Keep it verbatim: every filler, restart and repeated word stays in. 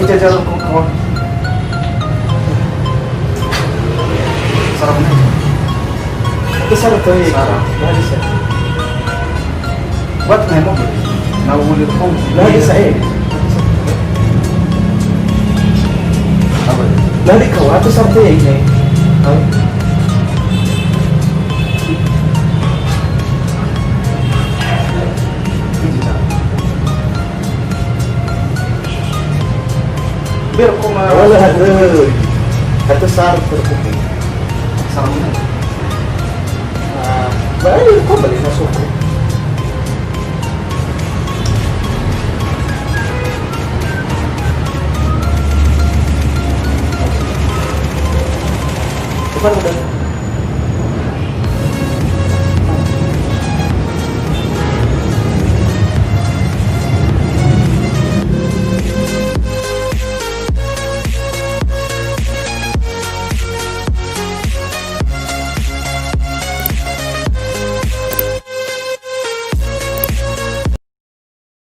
Jajar ko kawan. Sarah mana? Itu Sarah tuh ya. Sarah. Nah, bisa. Buat nemo. Nah, boleh kau. Nah, bisa eh. Apa? Nah, di kau atau Sarah tuh ya ini. Biar koma. Wala, eh, kata sar terkutuk. Sarah mana? Ah, baik, kau balik masuk. Depan udah.